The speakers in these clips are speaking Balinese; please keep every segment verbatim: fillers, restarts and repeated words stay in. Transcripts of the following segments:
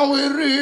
Wiri.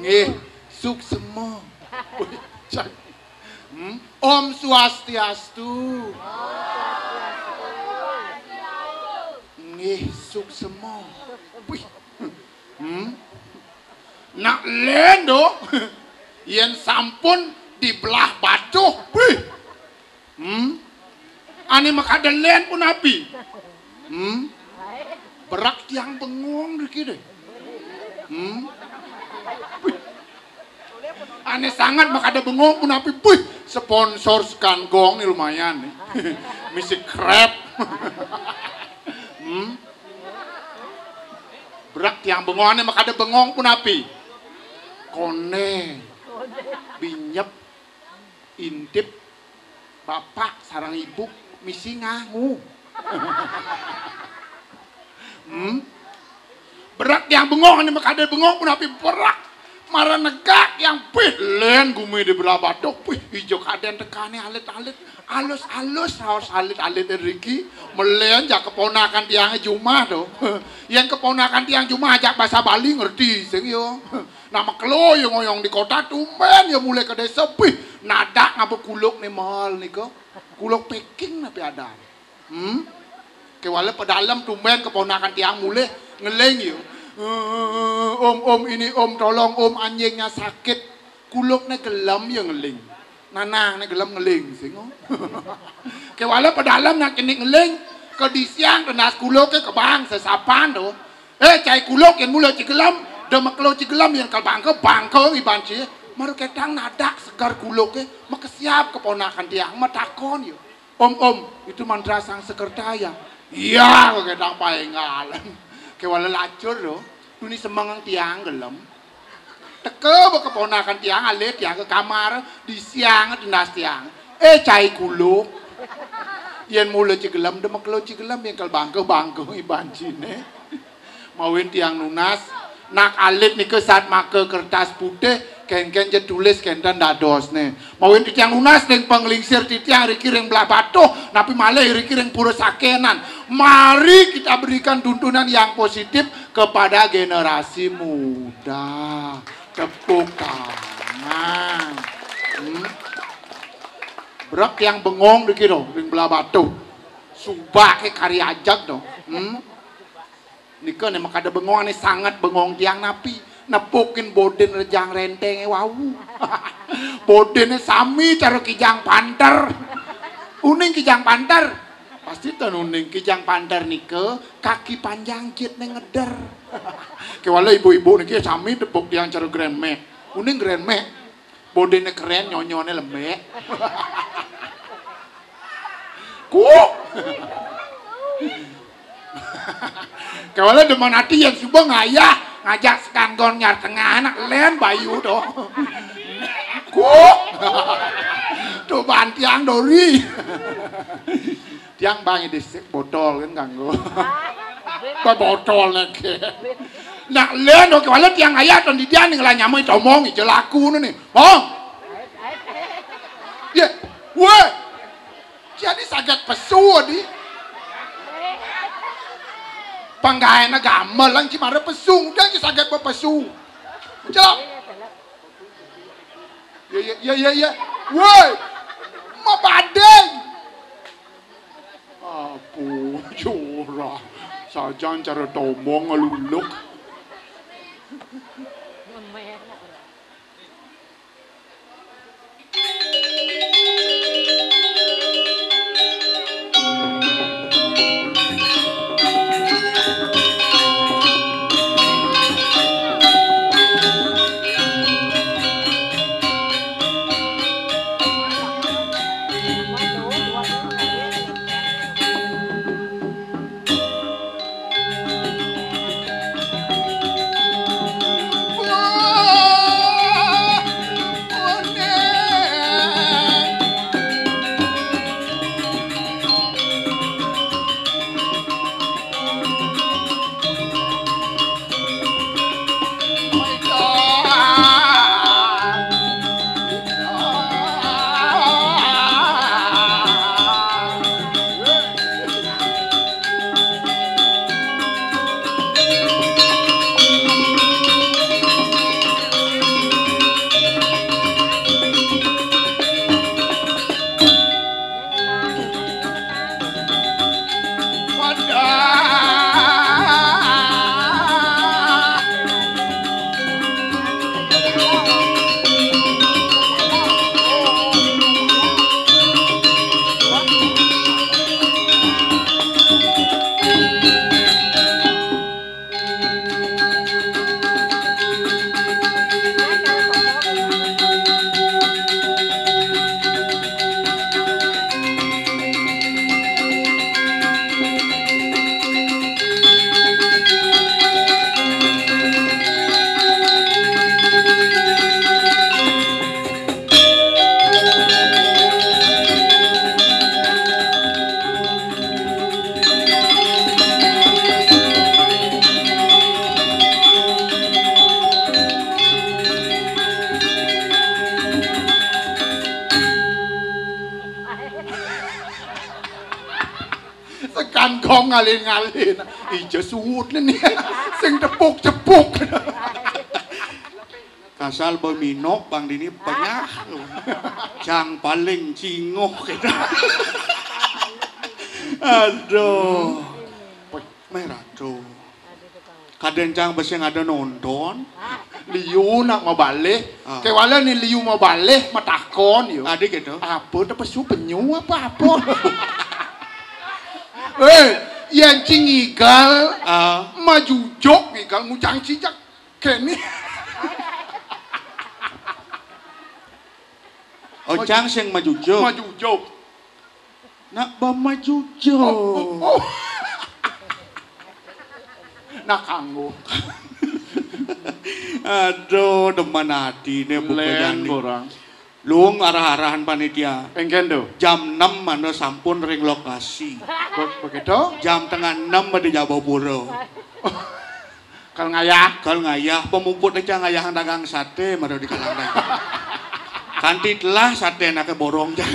Nggih, suksema. Hmm? Om Swastiastu. Nggih, suksema. Wih. Hmm? Nak lén to. Yén sampun dibelah batuh. Wih. Hmm? Ané makada lén punapi? Hmm? Berak tiang bengong niki deh. Hmm? Wih. Ané sanget makada bengong punapi? Wih, sponsor sekan gong nih lumayan nih. Misi krep. Hmm? Berak tiang bengong, ané makada bengong punapi? Koné. Binyep. Intip bapak sareng ibu misi ngangu. Hmm? Berak tiang bengong, ané makada bengong punapi? Berak. Mara negak tiang, pih, lén gumi dibelah batuh, pih, ijo kadén tekané alit-alit. Alus-alus raos alit-alit riki. Melén jak keponakan tiangé jumah to. Yén keponakan tiang jumah ajak basa Bali ngerti sing ya. Nah, makelo ya ngoyong di kota, tumbén ya mulih ka désa, pih, nadak ngaba kuluk né mal nika. Kuluk packing napi adan. Hmm? Kéwala pedalem tumbén keponakan tiang mulih ngeling ya. "Eh, om, om, ini om, tolong om, anjingnya sakit." Kulukné gelem ya ngeling. Nanangné gelem ngeling sing. Kéwala pedalem nak kini ngeling, kedisiang tendas kuluké kebang sesapan to. "Eh, cai kuluk yén mula ci gelem, da makelo ci gelem yén kal bangka, bangka iban ci." Mara kétang nadak seger kuluké, makesiab keponakan tiang, matakon ya. "Om, om, itu mantra Sang Sekerta ya?" "Iya," kétang paéngal. Kéwala lacur to. Duni semengeng tiang gelem. Teka ba keponakan tiang, alit tiang ka kamar, disiang tendas tiang. "Eh, cai kuluk. Yén mula ci gelem, da makelo ci gelem, yén kal bangka, bangka iban ciné." Mawinan tiang nunas, nak alit nika satmaka kertas putih, kénkén ja tulis kénten dadosné. Mawinan titiang nunas ring panglingsir titiang riki ring belah batuh, napi malih riki ring Pura Sakénan. Mari kita berikan tuntunan yang positif kepada generasi muda. Tepuk tangan. Hmm. Berak tiang bengong riki to, ring belah batuh. Subaké kari ajeg to. Hmm. Nika né makada bengong, ané sanget bengong tiang napi? Nepukin bodin rejang rentengé wau. Bodinné sami cara Kijang Panter. Uning Kijang Panter? Pasti ten uning. Kijang Panter nika kaki panjang jitné ngeder. Kéwala ibu-ibu niki sami nepuk tiang cara Grand Max. Uning Grand Max? Bodinné kerén, nyonyoné lembek. Kuk. Kéwala demen ati yén suba ngayah ngajak sekanggon Nyar Tengah nak lén bayu to. Kuk. To bantiang dori. Tiang bang di sik botol kan kanggo. Ba botol nak. Nak lén to kéwala tiang ngayah to didian ning lah nyamai tomong ija laku né. Mong. Yé. Woi. Jadi saget pesu di. Panggaéna gamel lan ci mara pesu, udah ci saget pesu. Celok. Ya ya ya ya ya. Woi. Mabading. Apu curah. Sajan cara tomong ngaluluk. Tekan gong ngalin-ngalin. Ija suud né. Sing tepuk-tepuk. Kasal ba minok bang dini penyah. Cang paling cingoh kita. Aduh. Merah tuh. Kadén cang besi ada nonton. Liu nak mabalih. Ah. Kéwala ni liu mabalih matakon yo. Adi gitu. Apa tu pesu penyu apa apa? Eh, yang cing igal. Ah. Majujuk igal ngucang cijak. Kéné. Oh, cang sing majujuk. Majujuk. Nak ba majujuk. Oh, oh, oh. Nak kanggo. Aduh, demen ati né buka lén jani. Borang. Luung arah-arahan panitia. Éngkén to. Jam enam mana sampun ring lokasi. Be-, begitu? Jam tengah enam ada jaba pura. Kal ngayah. Kal ngayah, pamuput aja ngayah dagang saté, mara di kalangan. Kanti telah saté anaké borong ja.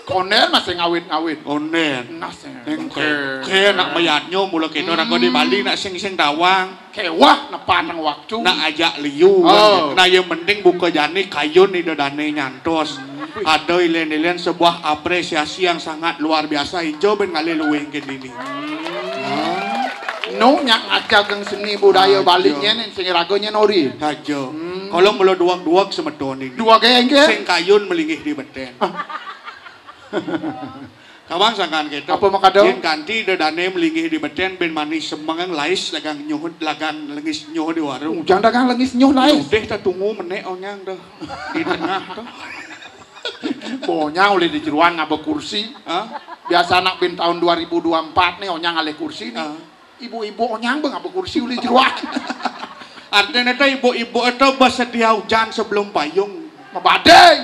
Kondén masih ngawit-ngawit. Kondén. Nah, sing. Éngkén. Éngkén, nak mayadnya mula kita raga di Bali, nak sing-sing tawang. Kéweh, nepan nang waktu. Nak ajak liu, oh, kan. Nah, yang penting buka jani kayun ida dané nyantos. Hmm. Ada ilén-ilén sebuah apresiasi yang sangat luar biasa. Ijo ben ngalih luwih ke dini. Hmm. Nu nyak ngajak geng seni budaya Bali nyén sing raga nyén ori. Saja. Hmm. Kalau mula duwag-duwag semeton ini. Duwag éngkén? Sing kayun melinggih di betén. Ah. Kawang sangkan kéto. Apa makada? Yén kanti ida dané melinggih di betén ben manis semeng lais dagang nyuh, dagang lengis nyuh di warung. Ujang dagang lengis nyuh lais. Udeh ta tunggu menék onyang dah. Di tengah tuh. Bonyang oleh di jeruan ngaba kursi. Hah? Biasa anak bin tahun dua ribu dua empat nih onyang alih kursi nih. Hah? Ibu-ibu onyang bengapa kursi uli jeruan. Artinya itu ibu-ibu itu bersedia hujan sebelum payung. Mabading.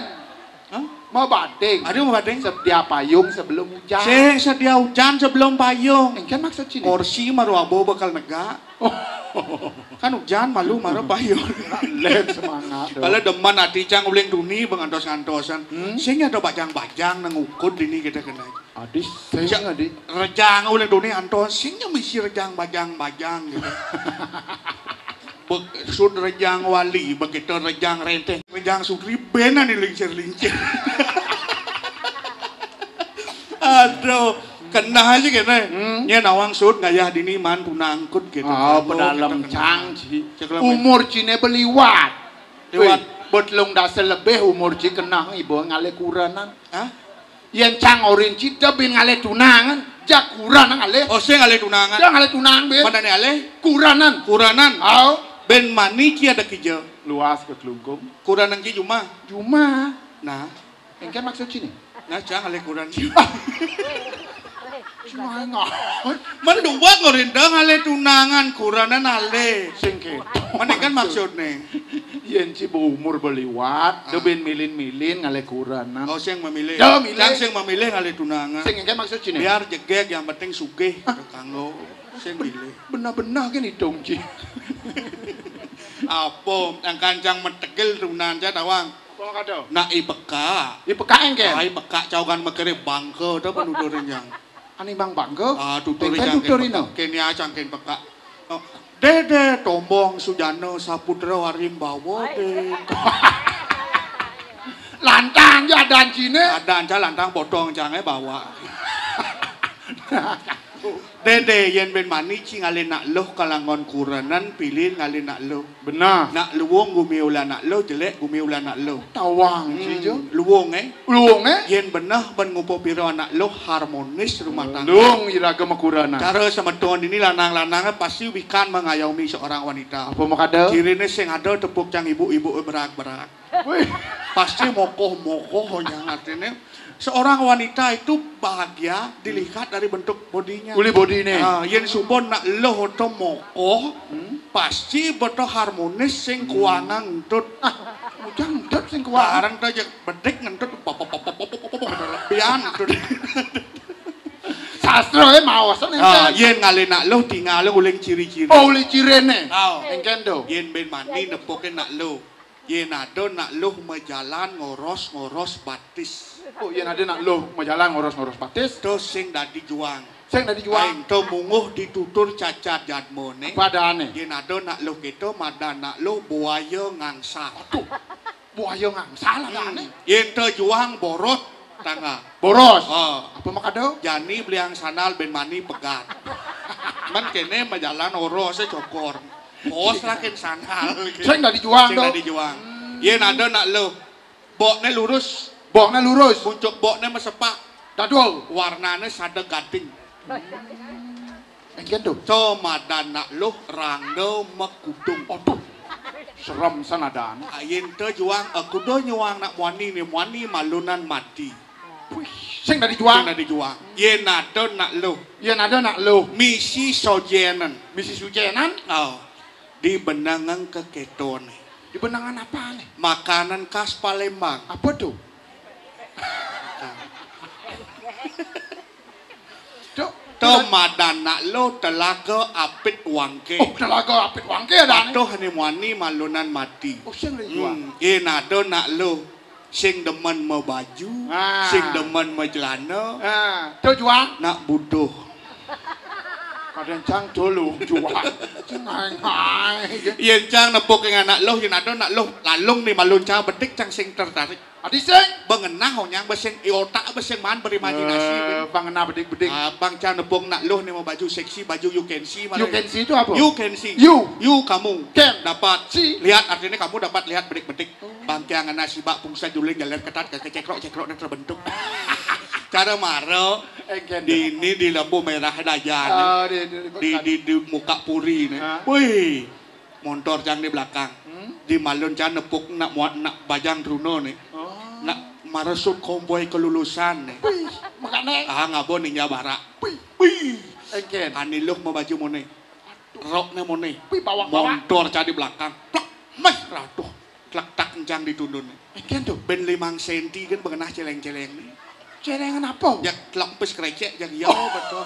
Hah? Mabading. Aduh, mabading. Sedia payung sebelum hujan. Sing sedia hujan sebelum payung. Engken maksud sini. Kursi maru abo bakal negak. Oh. Kan hujan malu mara payung. Lain semangat. Kalau demen ati cang uling tuni bengantos-ngantosan. Hmm? Sing ada bajang-bajang nang ukud ini kita kena. Adi, sing, Adi. Rejang uling tuni antos, sing nya misi rejang bajang-bajang gitu. Sud rejang wali, begitu rejang renteng, rejang sutri benan ni lincir-lincir. Aduh, kena aja kena. Hmm. Nya nawang sud ngayah dini man tunangkut gitu. Ah, pedalem cang ci. Umur cine beliwat. Liwat. Wih, betelung dasa lebih umur ci kena ibu ngalih kuranan. Hah? Yen cang orin ci da bin ngalih tunangan, jak kuranang ngalih. Oh, sing ngalih tunangan. Cang ngalih tunang bin. Mana ni alih? Kuranan. Kuranan. Au. Ben mani ci ada kija. Luas ke Klungkung. Kuranan ci jumah. Jumah. Nah. Engke maksud sini. Nah, cang ngalih kuran ci. Cuma. Men dua ngorin da ngalih tunangan, kuranan alih. Sing ke. Mana kan maksudnya? Yen ci berumur beliwat, ah, da bin milin-milin ngalih kuranan. Oh, sing memilih. Da milih. Cang sing memilih ngalih tunangan. Sing engke maksud sini. Biar jegeg, yang penting sugih, ah, kanggo. Sing milih. Benar-benar kan hitung ci. Apa yang kancang metegil tunangan ca tawang? Apa kata? Nak ipeka. Ipeka engke? Ah, ipeka caukan mekere bangka ta penuturin jang. Ani bang bangka? Ah, tuturin jang. Engke tuturina. Kenia cangkin peka. Oh, Dede Tombong Sujana Saputra Warimbawa, Dek. Lantang ja adan cine. Adan ca lantang potong cange bawa. Dede yen ben mani ci ngalih nak luh kalangon kuranan pilih ngalih nak luh. Benah. Nak luwung gumi ulah nak luh, jelek gumi ulah nak luh. Tawang ci jo. Luwung, eh. Luwung, eh? Yen benah ben ngupa pira anak luh harmonis rumah tangga. Luwung iraga makuranan. Cara semeton ini lanang-lanang pasti wikan mengayomi seorang wanita. Apa makada? Cirine sing ada tepuk cang ibu-ibu berak-berak. Wih. Pasti mokoh-mokoh yang artine seorang wanita itu bahagia dilihat dari bentuk bodinya. Uli bodine. Ah, yen suba nak luh to mokoh, hmm, pasti beto harmonis sing kuangan entut. Ah, ujang entut sing kuangan. Barang ta jeg bedik ngentut pop pop pop pop pop pop lebihan entut. Sastra e maosen. Ah, enten. Yen ngalih nak luh tingal uling ciri-ciri. Oh, uli cirine. Ah. Engken do. Yen ben mani nepuke nak luh. Yen ada nak luh majalan ngoros-ngoros batis. Oh, yen ada nak luh majalan ngoros-ngoros batis. To sing dadi juang. Sing dadi juang. Aing to munguh ditutur cacat jadmane. Apa adane? Yen ada nak luh keto madan nak luh buaya ngangsal. Aduh. Buaya ngangsal adane. Hmm. Yen to juang borot tangga. Boros. Ah. Apa makada? Jani beliang sandal ben mani pegat. Men kene majalan oros e cokor. Pos lah ken sandal. Sing dadi juang. Sing to. Dadi juang. Hmm. Yen ada nak luh. Bokne lurus. Bokne lurus. Pucuk bokne mesepak. Dadul. Warnane sada gading. Engken to. To madan nak luh rangda makudung. Aduh. Serem san adan. Ayen to juang, eh, kuda nyuang nak muani ni, muani malunan mati. Wih, sing dadi juang. Sing dadi juang. Yen ada nak luh. Yen ada nak luh. Misi sojenan. Misi sojenan? Oh. Di benangan keketone. Di benangan apane? Makanan khas Palembang. Apa tuh? Cok. To madan nak luh telaga apit wangke. Oh, telaga apit wangke adane. Patuh ni muani malunan mati. Oh, sing dadi juang. Hmm, yen ada nak luh sing demen mabaju, ah, sing demen macelana. Ah, to juang. Nak butuh. Kadang cang dulu juang. Cing ngai-ngai. Yen cang nepuk ing anak luh, yen ada nak luh lalung ni malun cang bedik cang sing tertarik. Adi sing? Bengenah onyang besing, i otak besing man berimajinasi. Eh, ben. Pangenah bedik-bedik. Ah, bang cang nepuk nak luh ni mau baju seksi, baju you can see malah. You can see itu apa? You can see. You. You kamu. Can. Dapat. See. Lihat, artinya kamu dapat lihat bedik-bedik. Oh. Bang cang anak sibak pungsa juling jalan ketat ke cekrok-cekrok dan terbentuk. Cara mara. Engken. Di ini di lampu merah dajan. Oh, di, di, di, di, di muka puri ni. Hah? Wih. Montor cang di belakang. Hmm? Di malun cang nepuk nak muat nak bajang Truno ni. Oh. Nak maresut kompoi kelulusan ni. Wih, makane. Ah, ngabo ninja barak. Wih, wih. Engken. Aniluh mabaju moné. Rokné moné. Wih, bawak-bawak. Montor cah di belakang. Plak. Meh, raduh. Tlektak encang di tundunné. Engken to. Bén limang senti kan bengenah céléng-céléng né. Céléngan apa? Jak tlempes krécék, jak iya, betul.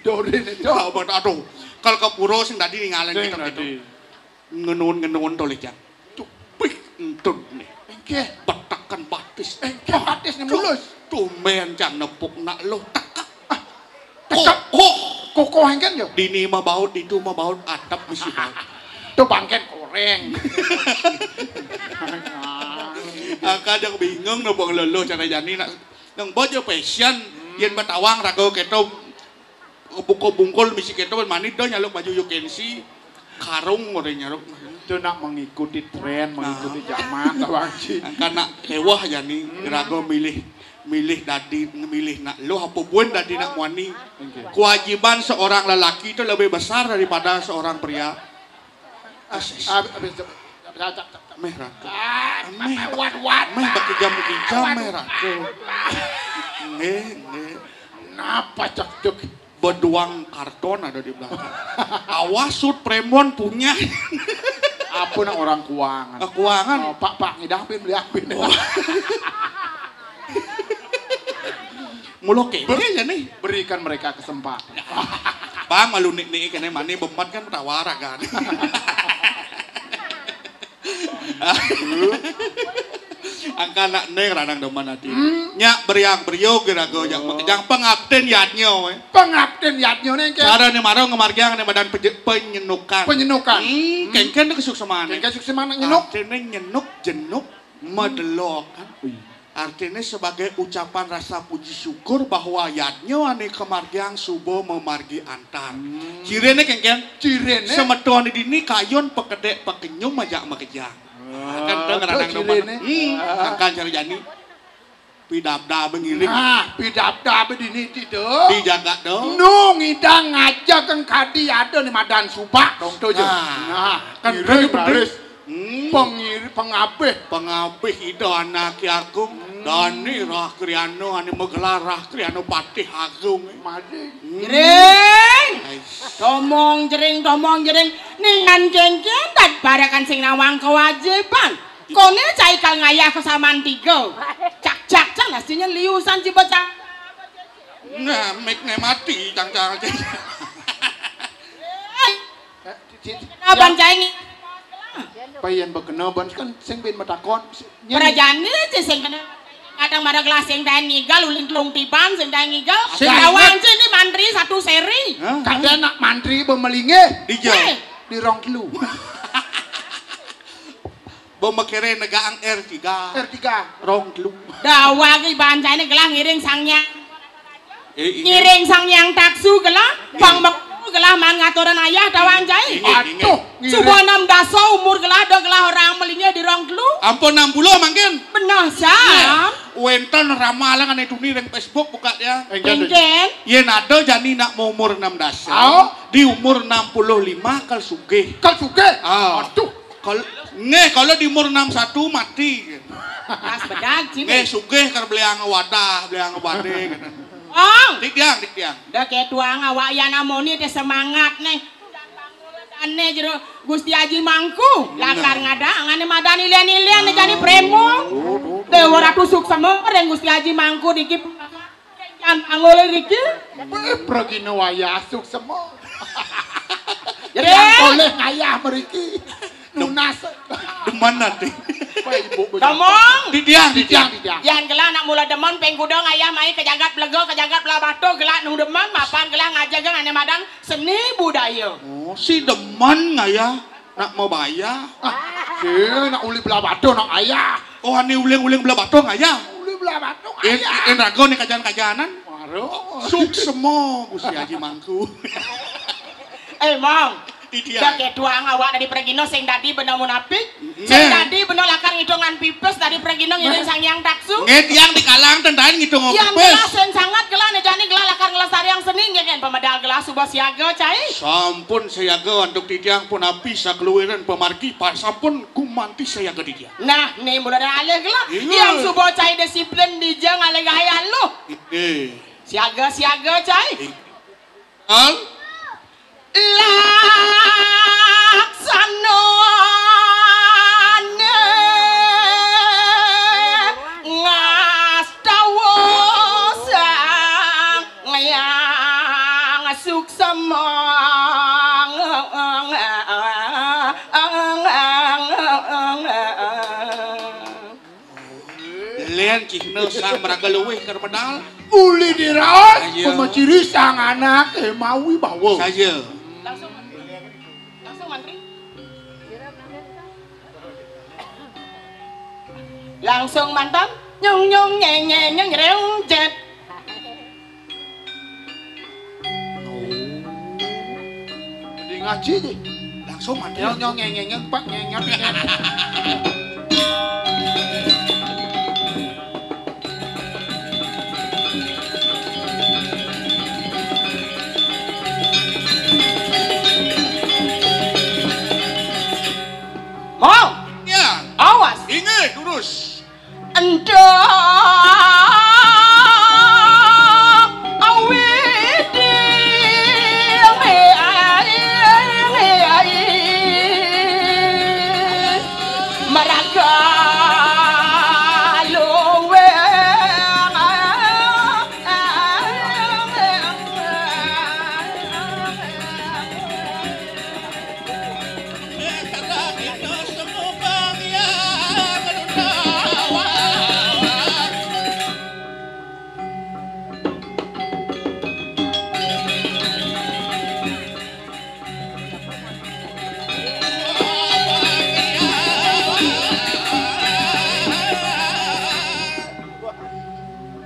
Dorin itu. Ya, betul. Aduh, kal ka pura sing dadi ningalin sing kita dadi. Ngenun-ngenun to, Lijang. Tupik entun né. Engké. Betekan batis. Engké batis né mulus. Tumbén cang nepuk nak luh tekek. Ah, tekek. Kokoh. Kokoh engkén yo. Dini mah baut, ditu mah baut, atep misi baut. To bangkén koréng. Angka jang bingung no bang loloh cara jani nak nang baja fashion yén batawang raga kéto buka bungkul misi kéto mani do nyaluk baju yukensi karung orang nyaluk. Itu nak mengikuti tren, mengikuti zaman, tawang ci. Angka nak kewah jani raga milih milih dadi milih nak luh apa buin dadi nak muani. Kewajiban seorang lelaki itu lebih besar daripada seorang pria. Meh ratu. Meh. Wat, wat. Meh pakai jam kijam meh ratu. Nggih, nggih. Napa cekcek? Beduang karton ada di belakang. Awas sut prémon punya. Apa nak orang kuangan? Ah, kuangan. Oh, Pak, Pak, ngidapin, beli apin. Oh. Mula kéné ya nih. Berikan mereka kesempatan. Bang, malu nik-nik kéné mani bemat kan tawar kan. Angka nak né ranang demen ati. Hmm. Nyak beriang beriog raga jak makejang pengabdin yadnya wé. Pengabdin yadnya né engké. Cara né mara ngamargiang né madan peje-, penyenukan. Penyenukan. Hmm, kéngkén kesukseman. Kéngkén kesukseman nak nyenuk. Artiné nyenuk jenuk madelok kan. Artiné sebagai ucapan rasa puji syukur bahwa yadnya ané kamargiang suba mamargi antar. Hmm. Ciriné kéngkén? Ciriné? Semeton dini kayun pakedék pakenyum ajak makejang. Ah, kan to ngeranang to demen. Ciriné. Hmm, sangkan cara jani. Pidabdab ngiring. Nah, pidabdab dini ti to. Dijaga to. Nu ngidang ngajak kadi ada né madan subak dong to ja. Nah, kan ngiring raris. Hmm. Pengiri-, pengabih. Pengabih Ida Anaké Agung. Hmm. Dani Rah Kriana ané magelar Rah Kriana Patih Agung. Madi. Hmm. Jering. Ais. Tomong jering, tomong jering. Ningan kéngkén dat barakan sing nawang kewajiban. Koné cai kal ngayah kesamaan tiga. Cak-cak cang nasinya liusan ciba cang. Nah, mik né mati cang-cang. Eh, ci-, ci-, Nah, ya. Ban cai ngi- Apa yén bakena ban kan sing bin matakon. Prajani ci sing kena. Kadang mara gelah sing daén ngigal, ulin telung tiban sing daén ngigal. Sing lawan inget. Ci ni mantri satu séri. Hah? Kadén nak mantri ba malinggih. Dija. Eh. Di rong telu. Ba makéré negaang R tiga. R tiga. Rong telu. Dawa ki bancainé gelah ngiring Sang Hyang. Eh, inggih. Ngiring Sang Hyang Taksu gelah, nggih. Pang meku gelah maan ngaturan ayah tawang cai. Inggih, inggih. Aduh, ngiring. Suba enam dasa umur gelah, da gelah orang malinggih di rong telu. Ampun enam puluh mangkin. Beneh, Sam. Nah, wénten ramalan ané tuni ring Facebook buka dia. Engkén. Engkén. Yén ada jani nak umur enam dasa, oh, di umur enam puluh lima kal sugih. Kal sugih? Ah. Aduh. Kal-, nggih, kalau di umur enam satu mati. Pas bedag, sini. Nggih, sugih kar beliang wadah, beliang badé. Ong. Dik tiang, dik tiang. Da kétuang awak yan amoni té semangat né. Ané jero Gusti Haji Mangku, nah, lakar ngadaang ané madan ilian-ilian né jani prémon. Duh, duh, duh. Déwa Ratu suksema ring Gusti Haji Mangku niki. Jan panggul niki. Eh, pragina wayah suksema. Jadi yang oleh ngayah mriki. Nunas. Demen ati. Apa ibu bener? Tomong. Titiang, titiang, titiang. Yan gelah nak mula demen ping kuda ngayah mai ka jagat Blega, ka jagat Blahbatuh gelah nu demen mapan gelah ngajagang ané madan seni budaya. Oh, si demen ngayah nak mabaya. Ah, si nak uli Blahbatuh nak ayah. Oh, ané uling-uling Blahbatuh ngayah. Uli Blahbatuh ngayah. Yén raga né kajan-kajanan. Waduh. Suksema Gusti Haji Mangku. Eh, Mong. Titiang. Da kétuang awak dadi pragina sing dadi bena munapik. Sing dadi bena lakar ngitungan pipis dadi pragina ngiring Sang Hyang Taksu. Nggih, tiang di kalangan ten daén ngitung pipis. Yan gelah sing sanget gelah né jani gelah lakar nglestariang seni nggih kén pamedal gelah suba siaga cai. Sampun siaga antuk titiang punapi sakeluwiren pamargi pa-, sampun gumanti siaga titiang. Nah, né mula da alih gelah. Iya. Yan suba cai disiplin dija ngalih gaya lu. Nggih. Siaga-siaga, cai. Al? Laksanané ngastawa Sang Hyang Suksema. Lén cihna sang maraga luih ka medal. Uli diraos, iya, pamaciri sang anaké mawi bawa. Saja. Langsung, langsung mantri. Langsung mantan, nyung nyung nyeng nyeng nyeng nyereng jet. Jadi ngaji ji. Langsung mati. Nyong nyong nyeng nyeng nyeng pak nyeng nyeng nyeng. Mong. Ya. Awas. Inggih, durus. Ento awidi maraga luwih.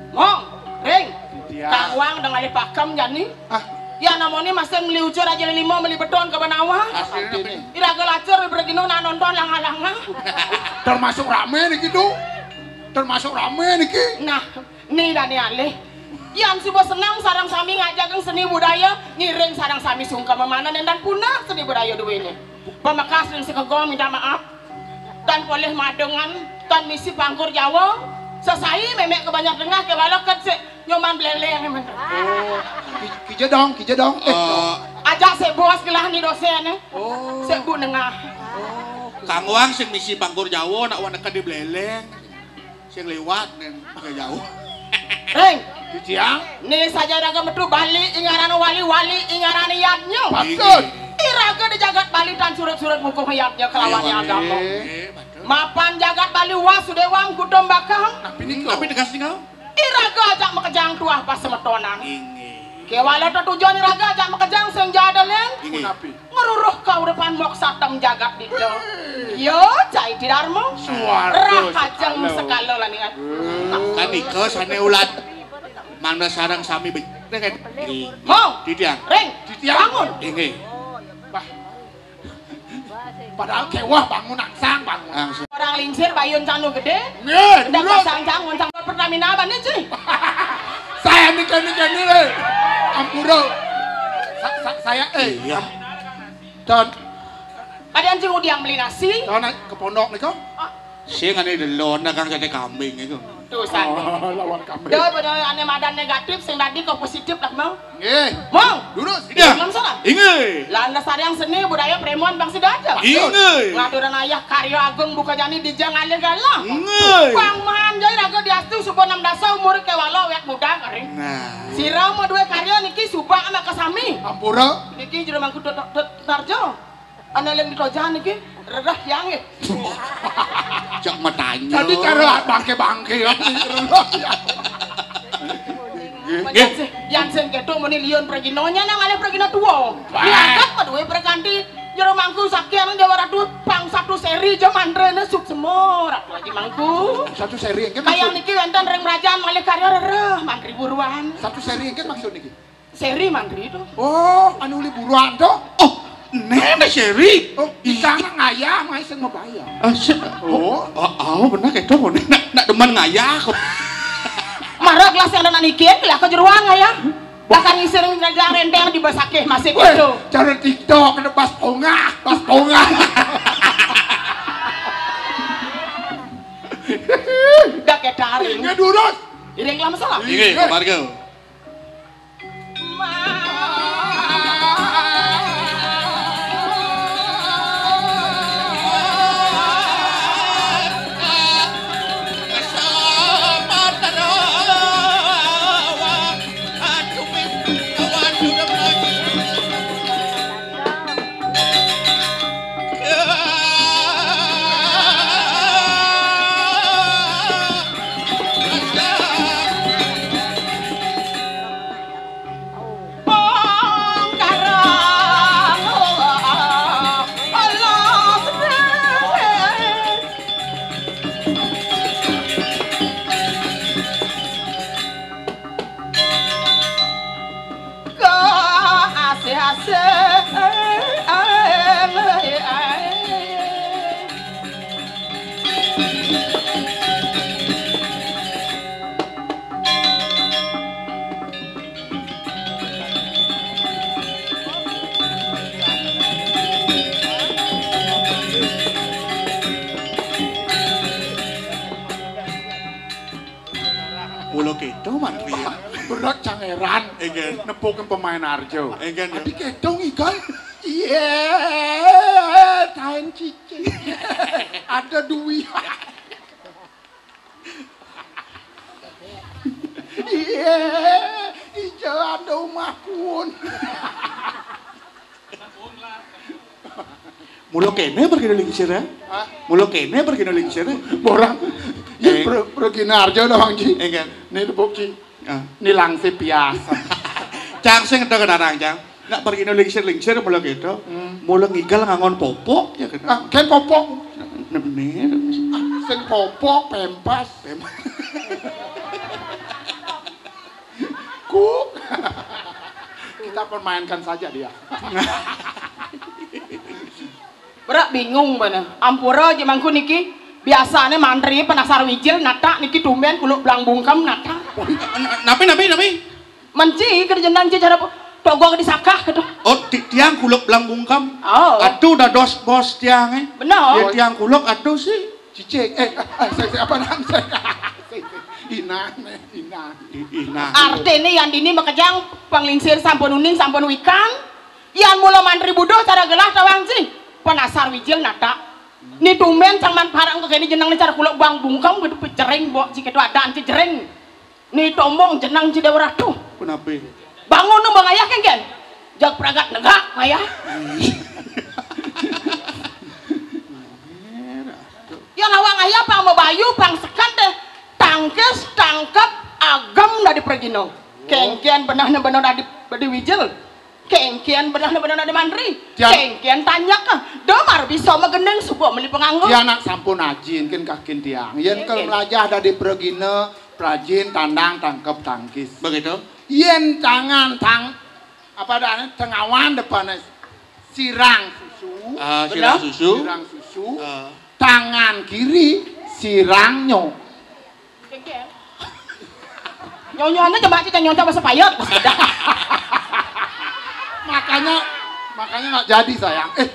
Mong, Ring, iya. Kang Wang dong alih pakem jani. Ah. Ya namoni masih meli ucur aja lima meli beton ke banawa. Aslinya apa ini? Iraga lacur bergino nak nonton langa-langa. Termasuk rame niki, Du. Termasuk rame niki. Nah, ni dani alih. Yan suba senang sareng sami ngajagang seni budaya, ngiring sareng sami sungkem mamanen dan punah seni budaya duwene. Pamekas ring sekegong minta maaf. Tan polih madengan, tan misi pangkur Jawa. Sesai memek ke banyak dengah ke baloket sik nyoman beleleng. Oh, ki-, kija dong, kija dong. Eh, eh, dong. Aja sik bos gelah ni dosen, eh. Oh. Sik bu nengah. Oh, Kang Wang sing misi pangkur Jawa nak waneka di beleleng. Sing liwat nen ke jauh. Ring. Titiang. Ni saja raga metu Bali ingaran wali-wali ingaran yadnya. Patut. Iraga di jagat Bali tan surut-surut mukuh yadnya kelawan agama. Iya, patut. Mapan jagat Bali was sudewam kutumbakam. Napi nika? Napi tegas nika? Iraga ajak makejang tuah pas semetonan. Inggih. Kewala tetujon iraga ajak makejang sing jada len. Inggih. Punapi? Ngruruh kauripan moksatem jagat dita. Ya, cai ti darma. Suwarga rah kajeng sekala. Sekala lan ingat. Kanika sane ulat. Mangda sareng sami becik kan. Inggih. Mong. Titiang. Ring. Titiang. Bangun. Inggih. Bah. Padahal kewah bangun angsang, bangun. Angsang. Orang lingsir bayun canu gede. Nggih, ndak dulu. Pasang jangun sang Pertamina bani, cuy. Saya nika nika ni, eh. Ampura. Sa-, sa-, saya, eh. Iya. Don. Pada anjing udiang beli nasi. Don, naik ke pondok nika. Ah. Sing ane delon dagang sate kambing itu. Tuh, san. Oh, lawan kambing. Dah, pada ane madan negatif, sing tadi kau positif lah, mau. Nggih. Mong. Durus. Iya. Belum salah. Inggih. Lantas tariang seni budaya Premuan bangsa Dada. Inggih. Ngaturan ayah karya agung buka jani di jang alir galah. Inggih. Bang man jai raga diastu suba enam dasa umur kewala wet muda kering. Nah. Sira mau dua karya niki suba anak kesami. Ampura. Niki jero mangku tot-, tot-, tarjo. Ana ling ditojan niki rereh yang nggih. Cak matanya. Tadi cara bangke-bangke kan. Rereh yang. Nggih. Yan sing, yan sing keto muni liun pragina nya nang alih pragina tua. Wah. Diangkat paduwe prakanti jero mangku sakyan Dewa Ratu pang satu seri ja mantrene suksema Ratu Aji Mangku. Satu seri engke. Kayang maksud niki wenten ring merajan malih karya rereh mantri buruan. Satu seri engke maksud niki. Seri mantri to. Oh, anu uli buruan to? Oh, nene seri. Oh, iya. Bisa ngayah, mai sing mabayar. Ah, se-, oh, oh, oh, bener keto, nak, nak demen ngayah kok. Mara gelas yang anak niki, lah kejeruan ngayah. Bahkan ngisir ngajak renteng di basakeh masih weh, keto. Cara TikTok kena bas pongah, bas pongah. Dah ketaring. Ingat durus. Iring lama salah. Ingat, marga. Ran, Inggih. Nepuk pemain Arjo. Inggih, Adi Kedong Igal. Iya, taen cicing. Ada duit. Iya, ijo ada omahku. Mula kene pergi lingsir ya? Hah? Mula kene pergi lingsir ya? Borang. Ya, eh, pergi Arjo doang, Ji. Inggih. Ini tepuk, Ji. Ah. Ini langsip biasa. Cang sing ento kenarang, Cang. Nak pergi lingsir-lingsir mula gitu. Hmm. Mula ngigal ngangon popok ya gitu. Ah, kan popok. Nemne. Ah, sing popok, pempas. Pempas. Ku. Kita permainkan saja dia. Berak bingung mana. Ampura aja mangku niki. Biasane mantri penasar wijil natak niki tumben kuluk belang bungkem natak. Napi, napi, napi? Menci kerjenan ci cara togong disakah gitu. Oh, ti-, tiang kuluk belang bungkem. Oh. Atuh dados bos tiang, eh. Bener. Ya, tiang kuluk atuh sih. Cicing, eh, eh, saya, saya apa nang saya? Inang, eh, inang. I-, inang. Artine yang dini makejang panglingsir sampun uning sampun wikan. Yan mula mantri buduh cara gelah tawang ci. Penasar wijil natak. Ni tumben cang man parang kene jenengne cara kuluk bang bungkem gitu pejering bok ci gitu adaan ci jering. Ni tombong jeneng ci Dewa Ratu. Punapi? Bangun nu bang ayah kengken. Jag pragat negak ayah. Ya nawang ayah pang mabayu pang sekat deh. Tangkis tangkep agem dadi pergino. Kengken benah ne benah dadi, dadi wijil. Kengken benah ne benah dadi mantri. Tiang. Kengken tanyak. Domar bisa magendeng suba meli penganggo. Tiang nak sampun ajin ken kakin tiang. Yen kal melajah dadi pergino, prajin tandang tangkep tangkis. Begitu. Yen tangan tang apa adane tengawan depane sirang susu. Ah, sirang susu. Sirang susu. Ah. Tangan kiri sirang nyo. Nyonya aja mbak cita nyonya bahasa payet. Makanya makanya nggak jadi sayang. Eh.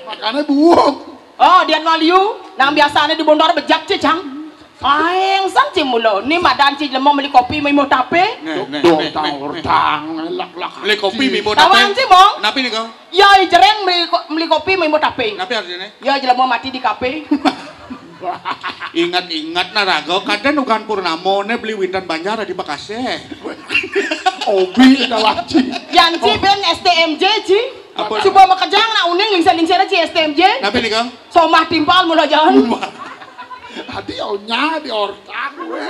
Makanya buuk. Oh, dia no liu, nang biasane di Bondor bejak ci, Cang. Aeng sang ci mula. Ni madan ci lemo meli kopi mimbuh tape. Nih, nih, nih, nih, nih. Lak, lak, meli kopi mimbuh tape. Tawang ci, Mong. Napi nika? Ya, jereng meli ko-, meli kopi mimbuh tape. Napi artine? Ya, jelema mati di kafe. Ingat-ingat naraga, kadang ugan purnama ne beli witan banjar di Bekasi. Obi tawang ci. Yan ci ben S T M J ci. Apa? Coba makejang nak uning lingsir-lingsir ci S T M J. Napi nika? Somah timpal mula jalan. Adi onya di ortak gue.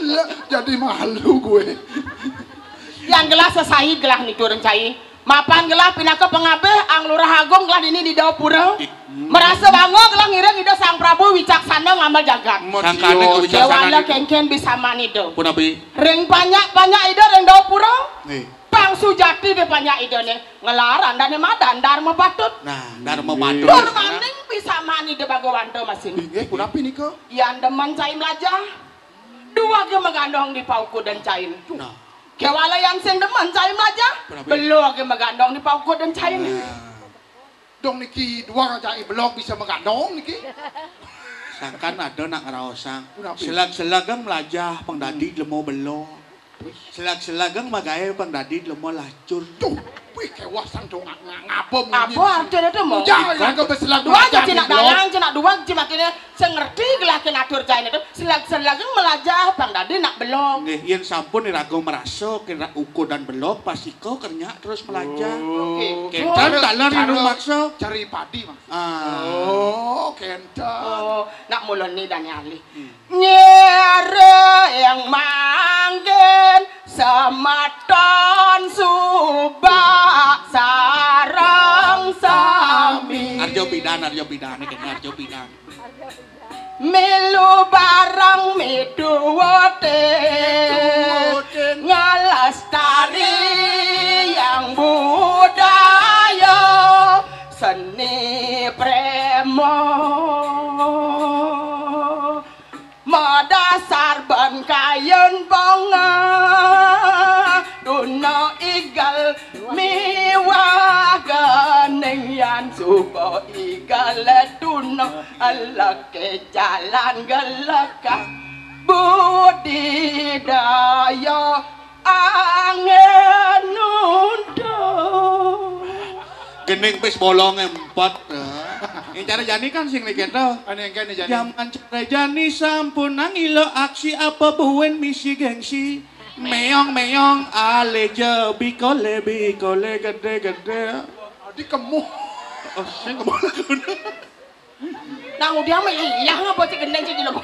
Iya, jadi malu gue. Yang gelah sesai gelah nitur cai. Mapan gelah pinaka pengabeh ang Lurah Agung gelah dini di Dapura. Merasa bangga gelah ngiring Ida Sang Prabu wicaksana ngamel jagat. Sangkane kewicaksanan. Dewana kengken bisa manida. Punapi? Ring panyak-panyak Ida ring Dapura. Nggih. Pang sujati de panyak Ida ne. Ngelar andane madan Dharma Patut. Nah, Dharma Patut. Tur maning bisa mani de Bhagawanta masing. Inggih, punapi nika? Yan demen cai melajah. Dua ge magandong di pauku dan cain. Nah. Kewala yan sing demen cai melajah. Punapi? Belo ge magandong di pauku dan cain. Nah. Dong niki dua cai belog bisa magandong niki. Sangkan ada nak ngeraosang. Punapi? Selag-selag ang melajah pang dadi lemo belo. Selag-selag ang magae pang dadi lemo lacur. Duh, wih kewah sang dong nga-, nga-, ngapa munyi. Apa artine to, Mong? Ya, yang ke beselag dua aja melajah cinak belog. Dalang, cinak dua cinak kene sing ngerti gelah kene atur jaine to. Selag-selag ang melajah pang dadi nak belog. Nggih, yen sampun iraga merasa kira uku dan belog, pas ika kernyak terus melajah. Oh. Oke. Kenten taler cara, yen maksa. Cari padi, Mas. Ah. Oh, kenten. Oh, nak mulane dane alih. Hmm. Ngiring mangkin semeton subak sareng sami. Arjo pidan, arjo pidan, kene arjo pidan. Milu bareng miduwutin ngelestari yang budaya seni premo. Madasar ban kayen bonga duna igal miwah ganing yan suba igal duna eleke jalan gelekah. Budidaya angin undang. Gending pis bolong empet. Yang cara jani kan sing lagi to. Ane yang kene jani. Jaman cara jani sampun nang ilo aksi apa buin misi gengsi. Meong meong aleja bikole bikole gede gede. Adi kemu. Oh, sing kemu. Nang udiang mah iya ngapa cik gendeng cik lho.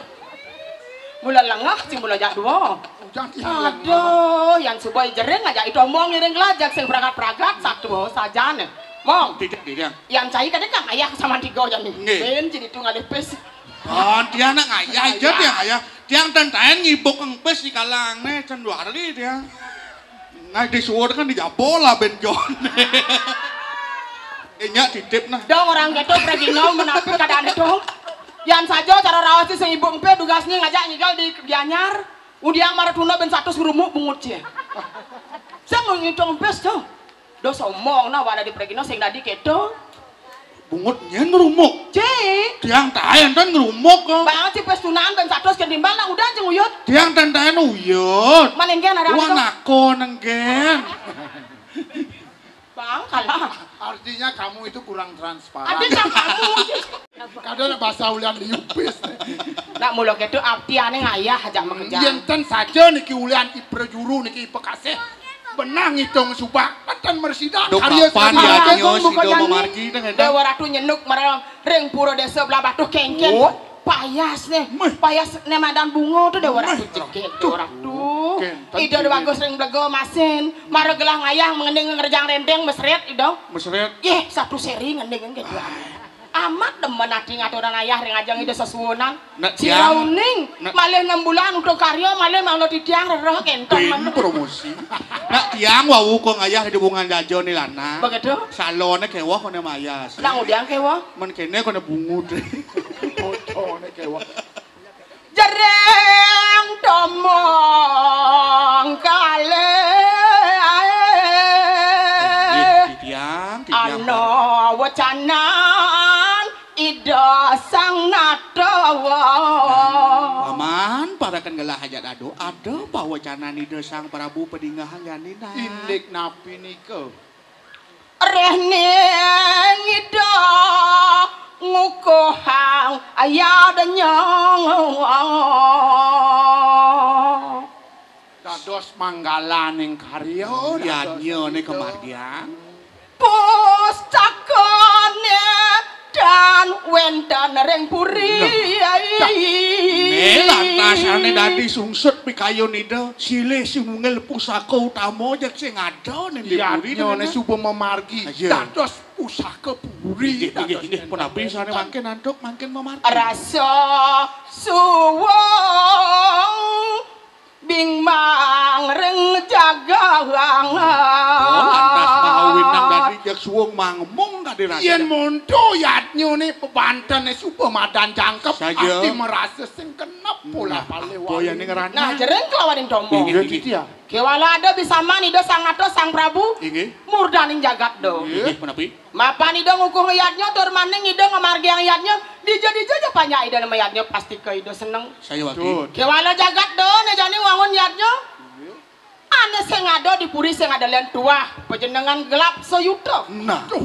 Mula lengah cik mula jadwa. Ujang tiang lengah. Aduh, yang suba jering aja itu omong ngiring gelajak sing pragat-pragat satu sajane. Mong. Tidak, tidak. Yang cai kadang kang ayah sama tiga aja nih. Nggih. Ben jadi tu ngalih pes. Oh, dia anak ayah aja tiang ayah. Tiang tentaen ngibuk empes di kalang ne cenduarli dia. Nah, disuwun kan dijapo lah ben John. Enya titip nah. Dong orang gitu pergi no menapi keadaan itu. Yang saja cara raos sing ibu empe dugasnya ngajak ngigal di Gianyar. Udiang maratuna ben satu serumu bungut cie. Saya mau ngitung empes tuh. Dos omong nah wala di pergi no sing tadi gitu. Bungut nyen ngerumuk. Cik. Tiang taen ten ngerumuk kok. Bang, cik pes tunaan ben satu sekian timbal lah udah aja nguyut. Tiang ten taen uyut. Malenggen ada. Wah, nako nenggen. Bang, kalah. Artinya kamu itu kurang transparan. Ada yang kamu. Kadang bahasa ulian liupis. Nak mula gitu abdiane ngayah aja mekerja. Yen ten saja niki ulian iprejuru niki ipekasih. Benang ngitung subak, kan tan mersida. Dok karya kapan sakit. Ya nyo si do memargi dengan Dewa Ratu nyenuk marang ring pura desa belah batu kengken. Oh. Payas nih, payas nih madan bunga tuh Dewa Ratu cekek Dewa Ratu. Ida Dewa Agus ring blega masin, mara gelah ngayah mengending ngerjang renteng mesret ida. Mesret. Yeh, satu seri ngending gitu. Amat demen ati ngaturan ayah ring ajeng ida sesuwunan. Nak tiang, uning nak malih enam bulan untuk karya malih manglo titiang rereh kenton. Promosi. Nak tiang wau kong ayah di bungan jajo ni lana. Begitu. Salone kewah kone mayas. Nang udiang kewah. Men kene kone bungut. Bocone kewah. Jereng tomong kalih. Nggih, titiang, titiang. Ana wecanan Ida Sang Natawa. Paman, parakan gelah hajat ado, ada pawecanan Ida Sang Prabu padingehang jani nah. Indik napi nika? Rehning Ida ngukuhang ayadnya. Dados manggalaning karya, yadnya ne kemargian. Pustakane dan wenten ring puri. Nah, dah. Ne lantasane dadi sungsut pikayun Ida, silih sinungil pusaka utama jeg sing ada ning di puri. Yadnya ne suba mamargi. Aja. Dados pusaka puri. Inggih, inggih, inggih, punapi sane mangkin antuk, mangkin mamargi. Rasa suwung bingmang ring jagang. Oh, lantas mau winang dadi jak suwung mangmung kadi rasa. Yen monto yadnyane pebantene suba madan jangkep, saja. Ati merasa sing kenep pola palih wali. Nah, jereng kelawaning tombo. Inggih, inggih. Kewala ada bisaman Ida Sang Nata Sang Prabu. Inggih. Murdaning jagat do. Inggih, punapi? Mapan Ida ngukuh yadnya tur maning Ida ngamargiang yadnya, dija-dija ja panjak Ida nama yadnya pasti ke Ida seneng. Saya wakil. Kewala jagat do ne jani wangun yadnya. Ane sing ada di puri sing ada len tuah, pajenengan gelap sayuta. Nah. Tuh.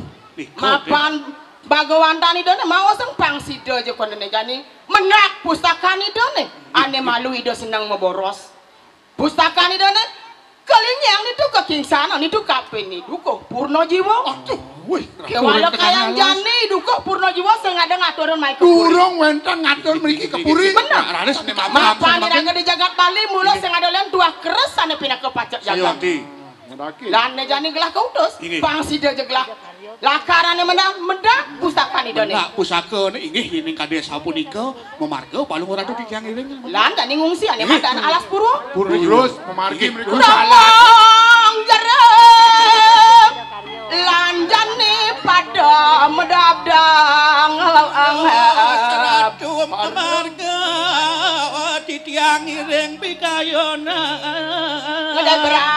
Mapan bagawantan Ida ne mau seng pang sida ja kono ne jani. Mendak pustakan Ida ne. Ane malu Ida seneng maboros. Pustakan Ida ne kalinyang nitu kakingsan nitu kaping nitu ko purna jiwa. Aduh, wih. Kewala kayang jani duko purna jiwa sing ada ngaturun mai ke puri. Durung wenten ngatur mriki ke puri. Bener. Nah, raris ne mapan. Mapan iraga di jagat Bali mula sing ada len tuah keres ane pinaka pacak jagat. Sayawati. Lan ne jani gelah kautus. Inggih. Pang sida ja gelah. Lakarane mendak, mendak pusaka Ida ne. Mendak pusaka ne inggih yening kade sapunika mamarga palungguh ratu titiang iring. Lan jani ngungsi ane madan alas pura. Pura terus mamargi mriku salah. Tolong jeruk. Lan jani pada medabdang. Ratu mamarga titiang iring pikayunan. Ngedabrak.